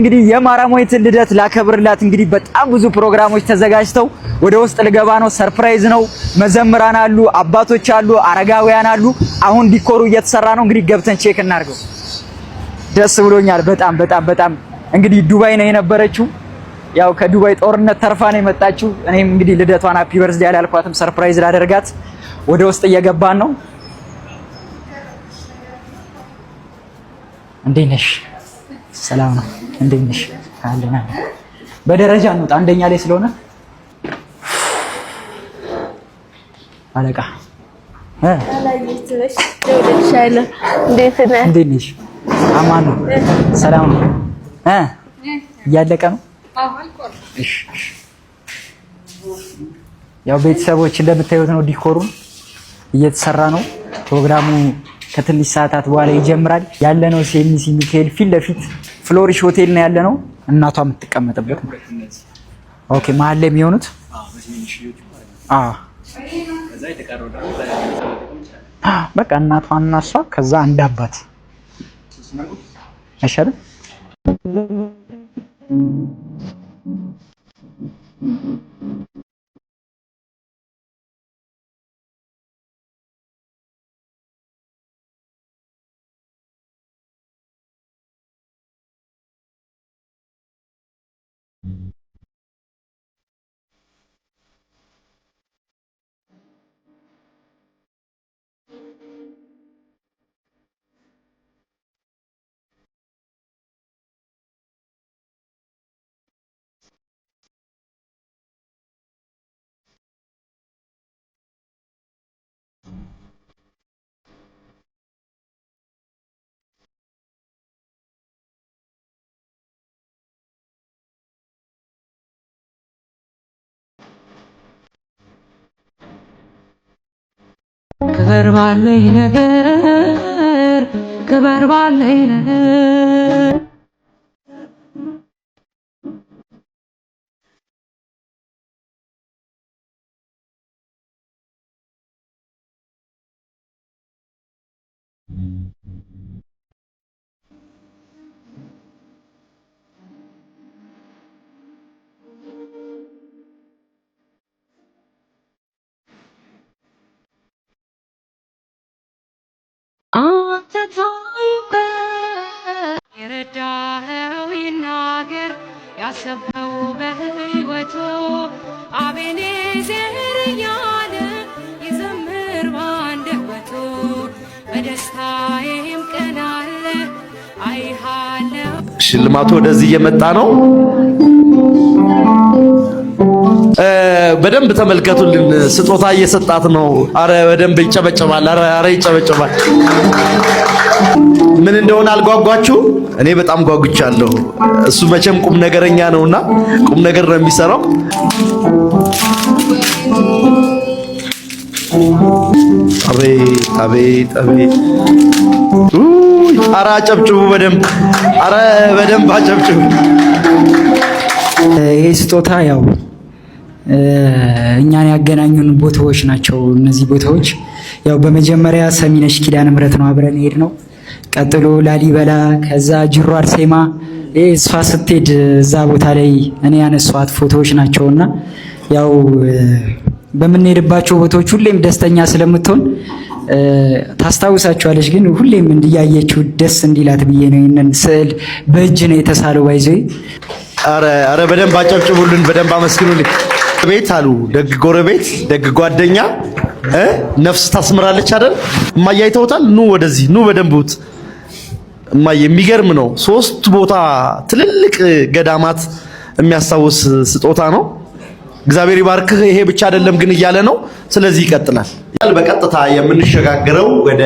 እንግዲህ የማራማዊትን ልደት ላከብርላት እንግዲህ በጣም ብዙ ፕሮግራሞች ተዘጋጅተው ወደ ውስጥ ልገባ ነው። Surprise ነው። መዘምራን አሉ፣ አባቶች አሉ፣ አረጋውያን አሉ። አሁን decor ኡ እየተሰራ ነው። እንግዲህ ገብተን check እናድርገው። ደስ ብሎኛል በጣም በጣም በጣም። እንግዲህ ዱባይ ነው የነበረችው። ያው ከዱባይ ጦርነት ተርፋ ነው የመጣችው። እኔም እንግዲህ ልደቷን happy birthday አላልኳትም። Surprise ላደርጋት ወደ ውስጥ እየገባን ነው። እንዴት ነሽ? ሰላም ነው። እንዴት ነሽ? አለና በደረጃ እንውጣ፣ አንደኛ ላይ ስለሆነ አለቃ። እንዴት ነሽ? አማን ነው። ሰላም ነው። እያለቀ ነው። እሺ፣ ያው ቤተሰቦች እንደምታዩት ነው፣ decor ኡን እየተሰራ ነው። ፕሮግራሙ ከትንሽ ሰዓታት በኋላ ይጀምራል። ያለነው ሲኤምሲ ሚካኤል ፊት ለፊት ፍሎሪሽ ሆቴል ነው ያለነው። እናቷ የምትቀመጥበት ነው። Okay፣ መሀል ላይ የሚሆኑት አዎ፣ በቃ እናቷ እና እሷ፣ ከዛ አንድ አባት አይሻልም? ክበር ባለኝ ነገር፣ ክበር ባለኝ ነገር። አንተ ታውቀህ የረዳኸው ይናገር፣ ያሰብከው በሕይወቱ አቤኔዘር እያለ ይዘምር ባንደበቱ። በደስታዬም ቀን አለ አይሃለው። ሽልማቱ ወደዚህ እየመጣ ነው። በደንብ ተመልከቱልን። ስጦታ እየሰጣት ነው። አረ በደንብ ይጨበጨባል። አረ አረ ይጨበጨባል። ምን እንደሆነ አልጓጓችሁ? እኔ በጣም ጓጉቻለሁ። እሱ መቼም ቁም ነገረኛ ነውና ቁም ነገር ነው የሚሰራው። አቤት አቤት አቤት! ውይ! አረ አጨብጭቡ በደንብ፣ አረ በደንብ አጨብጭቡ። ይሄ ስጦታ ያው እኛን ያገናኙን ቦታዎች ናቸው። እነዚህ ቦታዎች ያው በመጀመሪያ ሰሚነሽ ኪዳነ ምሕረት ነው አብረን ሄድ ነው። ቀጥሎ ላሊበላ፣ ከዛ ጅሩ አርሴማ። ይሄ እሷ ስትሄድ እዛ ቦታ ላይ እኔ ያነሷት ፎቶዎች ናቸውና ያው በምንሄድባቸው ቦታዎች ሁሌም ደስተኛ ስለምትሆን ታስታውሳቸዋለች። ግን ሁሌም እንዲያየችው ደስ እንዲላት ብዬ ነው ይህንን ስዕል በእጅ ነው የተሳለው። ባይዘ አረ አረ በደንብ አጨብጭቡልን፣ በደንብ አመስግኑልን። ቤት አሉ ደግ ጎረቤት፣ ደግ ጓደኛ ነፍስ ታስምራለች አይደል? እማዬ አይተውታል። ኑ ወደዚህ ኑ፣ በደንብ ውት እማዬ። የሚገርም ነው። ሶስት ቦታ ትልልቅ ገዳማት የሚያስታውስ ስጦታ ነው። እግዚአብሔር ይባርክህ። ይሄ ብቻ አይደለም ግን እያለ ነው። ስለዚህ ይቀጥላል። በቀጥታ የምንሸጋገረው ወደ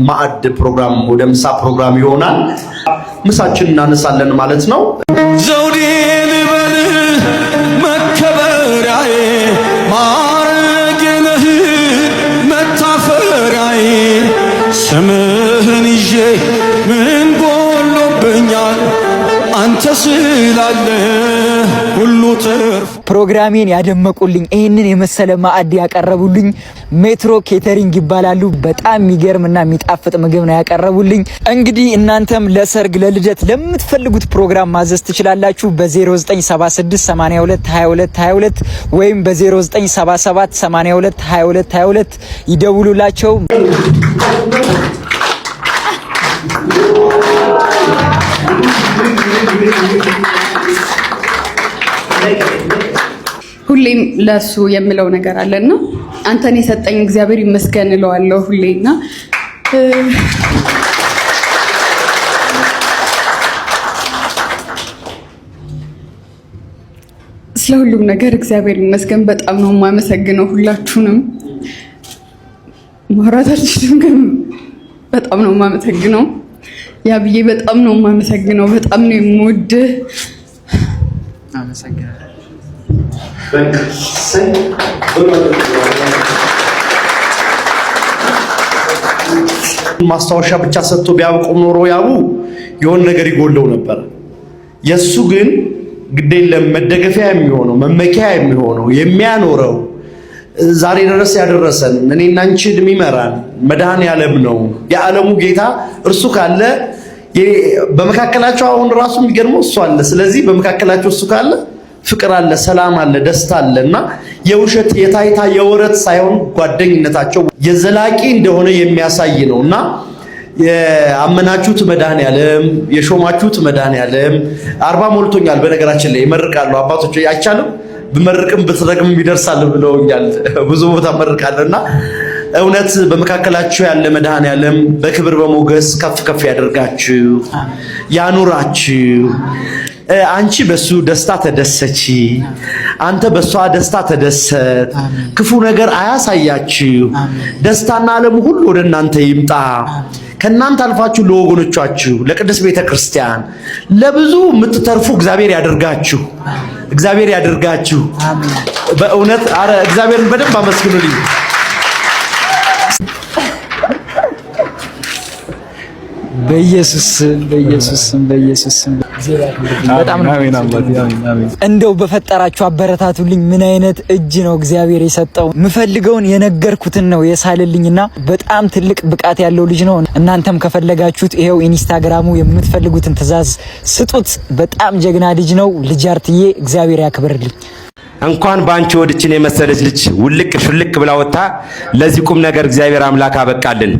ማዕድ ፕሮግራም፣ ወደ ምሳ ፕሮግራም ይሆናል። ምሳችን እናነሳለን ማለት ነው። ዘውዴ ልበል መከበሪያዬ፣ ማዕረጌ ነህ መታፈሪያዬ፣ ስምህን ይዤ ምን ጎሎብኛል አንተ። ስላለ ሁሉ ትርፍ። ፕሮግራሜን ያደመቁልኝ፣ ይህንን የመሰለ ማዕድ ያቀረቡልኝ ሜትሮ ኬተሪንግ ይባላሉ። በጣም የሚገርምና የሚጣፍጥ ምግብ ነው ያቀረቡልኝ። እንግዲህ እናንተም ለሰርግ፣ ለልደት፣ ለምትፈልጉት ፕሮግራም ማዘዝ ትችላላችሁ በ0976822222 ወይም በ0977822222 ይደውሉላቸው። ሁሌም ለሱ የምለው ነገር አለና አንተን የሰጠኝ እግዚአብሔር ይመስገን እለዋለሁ ሁሌና። ስለ ሁሉም ነገር እግዚአብሔር ይመስገን። በጣም ነው የማመሰግነው ሁላችሁንም። ማውራት አልችልም፣ ግን በጣም ነው የማመሰግነው። ያብዬ በጣም ነው የማመሰግነው። በጣም ነው የምወድህ። ማስታወሻ ብቻ ሰጥቶ ቢያብቆም ኖሮ ያቡ የሆነ ነገር ይጎለው ነበር። የእሱ ግን ግዴለም መደገፊያ የሚሆነው፣ መመኪያ የሚሆነው፣ የሚያኖረው፣ ዛሬ ድረስ ያደረሰን፣ እኔና አንቺን የሚመራን መድኃኔዓለም ነው። የዓለሙ ጌታ እርሱ ካለ በመካከላቸው አሁን ራሱ የሚገርመው እሱ አለ። ስለዚህ በመካከላቸው እሱ ካለ ፍቅር አለ፣ ሰላም አለ፣ ደስታ አለ እና የውሸት፣ የታይታ፣ የወረት ሳይሆን ጓደኝነታቸው የዘላቂ እንደሆነ የሚያሳይ ነው። እና የአመናችሁት መድኃኔዓለም፣ የሾማችሁት መድኃኔዓለም። 40 ሞልቶኛል። በነገራችን ላይ ይመርቃሉ አባቶች፣ አይቻልም ብመርቅም ብትረግምም ይደርሳል ብለውኛል። ብዙ ቦታ መርቃለሁ። እና እውነት በመካከላችሁ ያለ መድኃኔዓለም በክብር በሞገስ ከፍ ከፍ ያደርጋችሁ፣ ያኑራችሁ። አንቺ በሱ ደስታ ተደሰቺ፣ አንተ በሷ ደስታ ተደሰት። ክፉ ነገር አያሳያችሁ። ደስታና ዓለሙ ሁሉ ወደ እናንተ ይምጣ። ከእናንተ አልፋችሁ ለወገኖቻችሁ፣ ለቅድስት ቤተ ክርስቲያን፣ ለብዙ የምትተርፉ እግዚአብሔር ያደርጋችሁ። እግዚአብሔር ያደርጋችሁ። በእውነት አረ እግዚአብሔርን በደንብ አመስግኑልኝ። በኢየሱስ ስም፣ በኢየሱስ ስም፣ በኢየሱስ ስም በጣም ነው። እንደው በፈጠራችሁ አበረታቱልኝ። ምን አይነት እጅ ነው እግዚአብሔር የሰጠው! ምፈልገውን የነገርኩትን ነው የሳለልኝና በጣም ትልቅ ብቃት ያለው ልጅ ነው። እናንተም ከፈለጋችሁት ይሄው ኢንስታግራሙ፣ የምትፈልጉትን ትዕዛዝ ስጡት። በጣም ጀግና ልጅ ነው። ልጅ አርትዬ እግዚአብሔር ያክብርልኝ። እንኳን በአንቺ ወድችን የመሰለች ልጅ ውልቅ ሹልክ ብላ ወጥታ ለዚህ ቁም ነገር እግዚአብሔር አምላክ አበቃልን።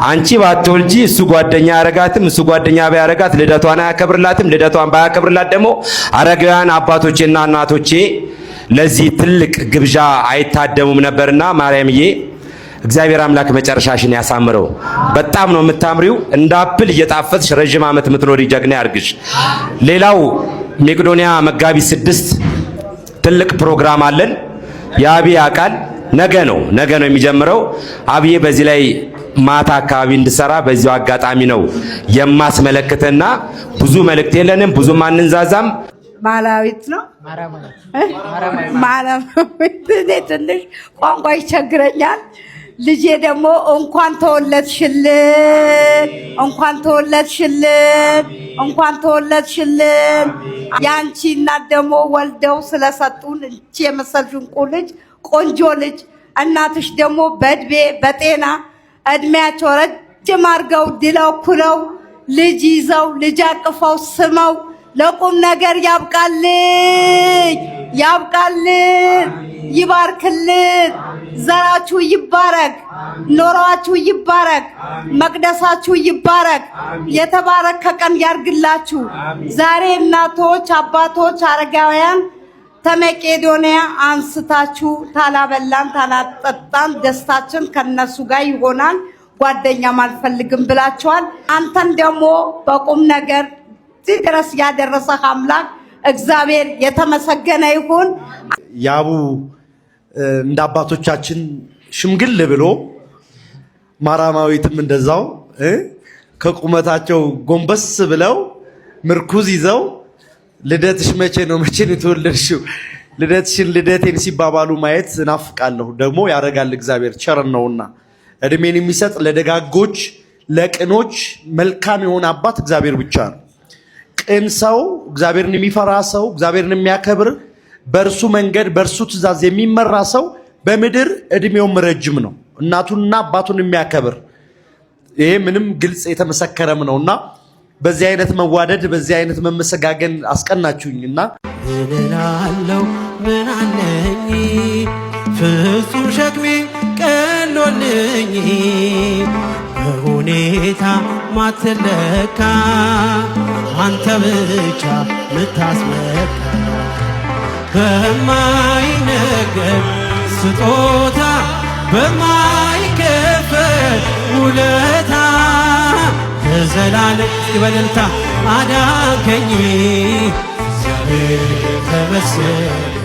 አንቺ ባትወልጂ እሱ ጓደኛ አያረጋትም። እሱ ጓደኛ ባያረጋት ልደቷን አያከብርላትም። ልደቷን ባያከብርላት ደግሞ አረጋውያን አባቶቼና እናቶቼ ለዚህ ትልቅ ግብዣ አይታደሙም ነበርና ማርያምዬ እግዚአብሔር አምላክ መጨረሻሽን ያሳምረው። በጣም ነው የምታምሪው። እንደ apple እየጣፈጥሽ ረዥም ዓመት የምትኖሪ ጀግና ያርግሽ። ሌላው መቄዶንያ መጋቢት 6 ትልቅ ፕሮግራም አለን። የአብይ አካል ነገ ነው የሚጀምረው። አብዬ በዚህ ላይ ማታ አካባቢ እንድሰራ በዚሁ አጋጣሚ ነው የማስመለክትና ብዙ መልእክት የለንም፣ ብዙም አንንዛዛም። ማላዊት ነው ማላዊት። እኔ ትንሽ ቋንቋ ይቸግረኛል። ልጄ ደግሞ እንኳን ተወለድሽልን፣ እንኳን ተወለድሽልን፣ እንኳን ተወለድሽልን። የአንቺ እናት ደግሞ ወልደው ስለሰጡን እንቺ የመሰልሽ እንቁ ልጅ፣ ቆንጆ ልጅ፣ እናትሽ ደግሞ በእድሜ በጤና እድሜያቸው ረጅም አድርገው ድለው ኩለው ልጅ ይዘው ልጅ አቅፈው ስመው ለቁም ነገር ያብቃልኝ፣ ያብቃልን፣ ይባርክልን። ዘራችሁ ይባረክ፣ ኖሯችሁ ይባረክ፣ መቅደሳችሁ ይባረክ። የተባረከ ቀን ያርግላችሁ። ዛሬ እናቶች፣ አባቶች፣ አረጋውያን ተመቄዶንያ አንስታችሁ ታላበላን ታላጠጣን ደስታችን ከነሱ ጋር ይሆናል። ጓደኛም አልፈልግም ብላችኋል። አንተን ደግሞ በቁም ነገር እዚህ ድረስ ያደረሰህ አምላክ እግዚአብሔር የተመሰገነ ይሁን። ያቡ እንደ አባቶቻችን ሽምግል ብሎ፣ ማራማዊትም እንደዛው ከቁመታቸው ጎንበስ ብለው ምርኩዝ ይዘው ልደትሽ መቼ ነው? መቼ ነው የተወለድሽው? ልደትሽን ልደቴን ሲባባሉ ማየት እናፍቃለሁ። ደግሞ ያደርጋል፣ እግዚአብሔር ቸር ነውና እድሜን የሚሰጥ ለደጋጎች፣ ለቅኖች መልካም የሆነ አባት እግዚአብሔር ብቻ ነው። ቅን ሰው፣ እግዚአብሔርን የሚፈራ ሰው፣ እግዚአብሔርን የሚያከብር፣ በእርሱ መንገድ በእርሱ ትእዛዝ የሚመራ ሰው በምድር እድሜውም ረጅም ነው። እናቱንና አባቱን የሚያከብር፣ ይሄ ምንም ግልጽ የተመሰከረም ነው። እና በዚህ አይነት መዋደድ፣ በዚህ አይነት መመሰጋገን አስቀናችሁኝ እና ምን እላለሁ፣ ምን አለኝ? ፍጹም ሸክሜ ቀሎልኝ፣ በሁኔታ ማትለካ፣ አንተ ብቻ ምታስመካ፣ በማይነገር ስጦታ፣ በማይከፈል ውለታ፣ ለዘላለም በእልልታ አዳንከኝ። እግዚአብሔር ተመስገን።